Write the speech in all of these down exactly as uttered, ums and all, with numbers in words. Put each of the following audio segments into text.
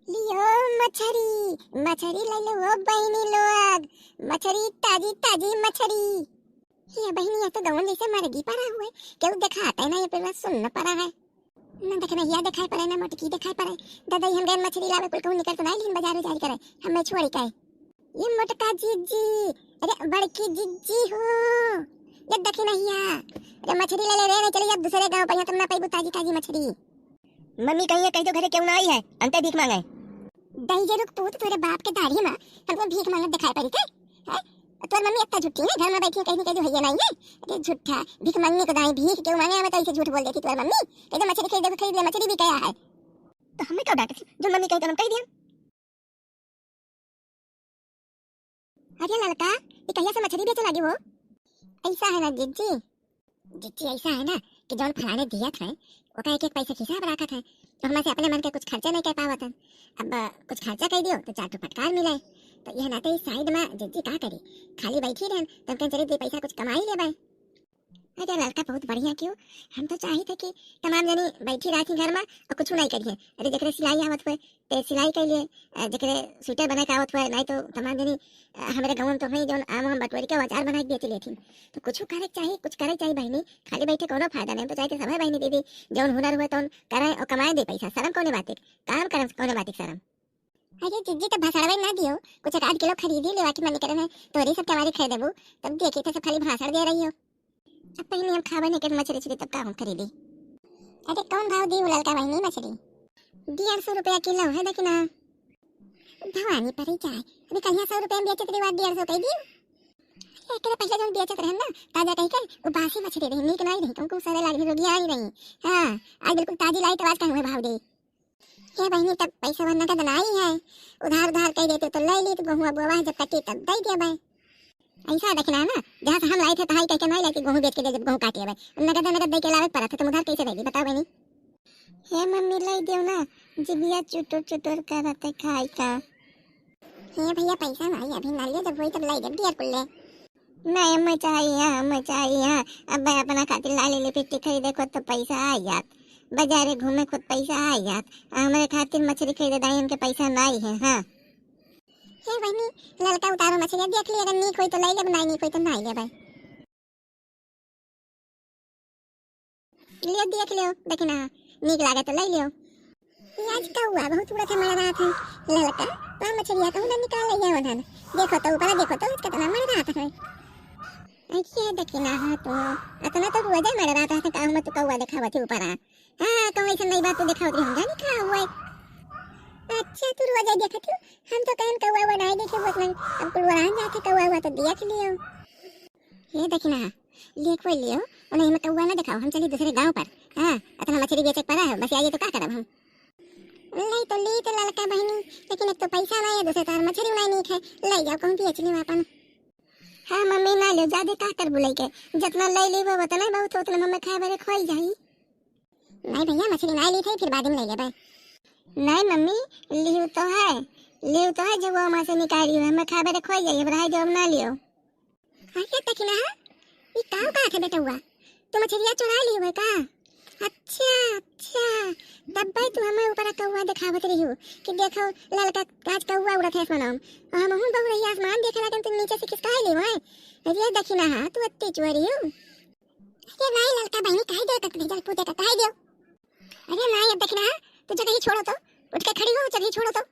लियो मछरी, मछरी ले लो ओ बहिनी लोग, मछरी, ताजी ताजी मछरी। ये बहिनी, ये तो गवन जैसे मरगी पड़ा हुए, केहू देखाता है ना, ये पेड़वा सुन्न पड़ा है। ना देखनहिया देखाई पड़े, ना मोटकी देखाई पड़े। दादा, हम गए मछरी लावे, कुल कहूँ निकल तो नहीं, लेकिन बाजार उजार करे, हमें छोड़ी के। ये मोटका जिज्जी, अरे बड़की जिज्जी हो, ये देखनहिया, अरे मछरी ले ले रे, नहीं चली अब दूसरे गाँव पर, यहाँ तुम ना पैबू ताजी ताजी मछरी। मम्मी कहिए, कह दो घरे केहू ना आई है, अंते भीख मांगे। दही जे रुक पूत, तोरे बाप के दाढ़ी में हमको भीख मांगत दिखाई पड़ी थे, हैं? तोर मम्मी इतना झूठी है, घर में बैठी है, कहीं कह दो है ये नहीं है। अरे झूठा, भीख मांगने को दाई, भीख केहू मांगे, हमें तो ऐसे झूठ बोल देती तोर मम्मी। कह दो मछली खरीदे, खरीद ले, मछली भी कहा है। तो हमें क्यों डांटे थी, जो मम्मी कही तो हम कह दिया। अरे ललका, ये कहिया से मछली बेचे लागी हो? ऐसा है ना जिज्जी, जिज्जी ऐसा है ना कि जौन फलाने दियत है, ओका एक एक पैसा के हिसाब रखत है, तो हमसे अपने मन के कुछ खर्चा नहीं कर पावत है। अब अ, कुछ खर्चा कर दियो तो चार ठो फटकार मिले, तो यह नाते इस साइड में जिज्जी का करी, खाली बैठी रहन, तो हम कहें चली दो पैसा कुछ कमाई लेबे। अरे ललका बहुत बढ़िया कियो, हम तो चाहित है कि तमाम जनी बैठी रहती घर में और कुछ नहीं करिए। अरे जेकरे सिलाई आवत हुए ते सिलाई कर लिए, अ, जेकरे स्वेटर बने का आवत हुए, नहीं तो तमाम जनी, अ, हमारे गाँव में तो है जौन आम वाम बटोरी के अचार बना के बेच लेथिन। तो कुछ करे के चाहिए, कुछ करे के चाहिए बहिनी, खाली बैठे कोनो फायदा नहीं। हम तो चाहित है सबै बहिनी दीदी जौन हुनर हुए तौन करें और कमाए दे पैसा, शर्म कौने बात है, काम करम कौने बात है शर्म। अरे जिज्जी, तो भसड़वे ना दियो, कुछ एक आध किलो खरीदी लेवा के मन करे है, तोरी सब केवारी खरीदेबू, तब देखी तो सब खाली भाषण दे रही हो। अब पहले हम खावे नहीं के मछली उछली, तब का हम खरीदी? अरे कौन भाव दी ललका बहिनी मछली? डेढ़ सौ रुपया किलो है, देखी ना। भवानी परी जाए, अभी कल सौ रुपया में बेचत रही, डेढ़ सौ कह दी। एकरे पहले जौन बेचत रहन ना, ताजा कह के, वो बासी मछली रही, नीक नहीं रही, तुमको सड़े लाग रही, रोगिया आई रही। हाँ, आज बिल्कुल ताजी लाई तो आज का हुए भाव दे। हे बहिनी, तब पैसा नगद नाई है, उधार उधार कह देते तो ले ली, तो गेहूं अब बोवा है, जब कटी तब दे देबे। ऐसा देखना है ना, जहाँ से हम लाई थे तहाँ ही कह के नहीं लेती, गेहूं बेच के दे, जब गेहूं काटे बे नगद नगद दे के लावे के पड़त है, तुम उधार कैसे दे दी बताओ बहिनी? हे मम्मी, ले दियो ना, जिबिया चुटुर चुटुर करत है खाई का। हे भैया, पैसा नहीं अभी ना लियो, जब वही तब ले जब दियर कुल्ले। नहीं, हमें चाहिए, हमें चाहिए। अब भाई अपना खातिर लाली लिपस्टिक खरीदे खुद तो पैसा आ जात, बाजारे घूमे खुद पैसा आ जात, आ हमरे खातिर मछली खरीदे दाई उनके पैसा नहीं है। हाँ। हे बहिनी, ललका उतारो मछली, देख ली, अगर नीक होई तो ले लेब, नहीं नीक होई तो नहीं लेबै। लियो, देख लियो, देखना, नीक लागे तो ले लियो। ये आज कौआ बहुत उड़त है, मड़रात है। ललका, तो मछलिया कहूँ ना निकाल ले है उन्हन। देखो तो ऊपर, देखो तो आज कितना मड़रात है। ये देखना, हाँ तो, इतना तो रोजे मड़रात है, कहूँ में तू कौआ देखावत है ऊपर। हाँ, कहूँ ऐसा नई बात तो देखावत रही, हम जानी का हुआ है। अच्छा, तू रोजे देखत हो, हम तो कहन कौआ उआ नहीं देखे, बहुत नहीं। अब कुल वरान जाते कौआ उआ तो देख लियो। ये देखना, ले कोई लियो, उन्हें में कौआ ना दिखाओ, हम चली दूसरे गांव पर। हाँ, इतना मछली बेचे के पड़ा है, बस आइए तो का करब हम? ले तो ली तो ललका बहिनी, लेकिन एक तो पैसा ना है, दूसरे तार मछली उड़ाई नहीं खाए, ले जाओ कहूँ बेच लियो अपन। हाँ मम्मी, ना लियो, ज्यादा का कर बुलाई के, जितना ले ली वो उतना ही बहुत, उतना मम्मी खाए बरे खोई जाई। नहीं भैया, मछली ना ली थे, फिर बाद में ले लेबे। नहीं मम्मी, लियो तो है, लियो तो है, जब वो माँ से निकाली हुई, हमें खाए बरे खोई जाई, अब रह जाओ, अब ना लियो। अरे तकिना, ई का कहत है बेटउआ? तू मछरिया चुरा ली हुए का? अच्छा, अच्छा, तब्बे तू हमें ऊपर कौआ देखावत रही हो कि देखो ललका आज कौआ उड़त है आसमान में। और हम हूँ बहु रही आसमान देखे लागन, तू नीचे से खिसकाए ली हुए। अरे दखिना, हाँ, तू अत्ती चोरी हो। अरे नहीं ललका बहिनी, काहे दे तक भेजल पूछे का, काहे दियो? अरे नहीं, अब दखिना, तू जगह ही छोड़ो तो, उठ के खड़ी हो, जगह ही छोड़ो तो।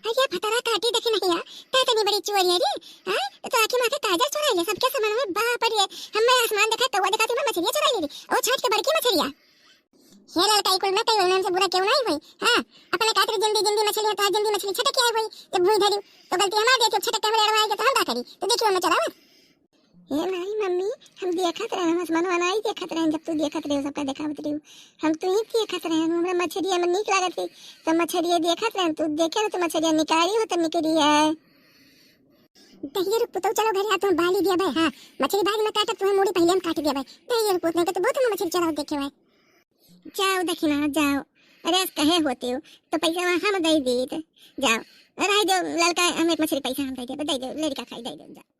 अरे भतरा काटी देखी नहीं है, तै तनी बड़ी चोरी है रे, हैं? तो आखी माथे काजर चुराई ले, सबके सामान में बाप रे, हमें आसमान देखा, कौआ देखा, तुम्हें मछलियाँ चुराई ले रे, ओ छठ के बड़की मछलियाँ। हे ललका, ई कुल ना कही, हमसे बुरा क्यों नहीं हुई, हाँ? अपने कात रे जिंदी जिंदी मछलियाँ, तो जिंदी मछली छटक के आई हुई, जब भूई धरी, तो गलती हमार देखियो, छटक के हमारे अड़वा आई, तो हम का करी? तो देखियो, हमें चलावत। हे नहीं मम्मी, हम देखत रहे, हम आसमानवा नहीं देखत रहे, जब तू देखत रहे, सबका देखावत रही, हम तू ही देखत रहे, हमरा मछरिया में नीक लागत रही, तो मछरिया देखत रहे, तू देखे रहे, तो मछरिया निकारी हो, तो निकरी है। दहिया रुक पुतौ, चलो घरे, आ तुम बाली दिया भाई, हाँ, मछली बाद में काटब, तुम्हें मूड़ी पहले हम काट दिया भाई। दहिया रुक पुत, नहीं तो बहुत हम मछली चलाओ देखे भाई। जाओ दखिना, जाओ, अरे आज कहे होते हो, तो पैसा हम दे दीत, जाओ, रह दो ललका, हम एक मछली पैसा हम दे दे, दे दो, लड़का खाई, दे दो, जाओ।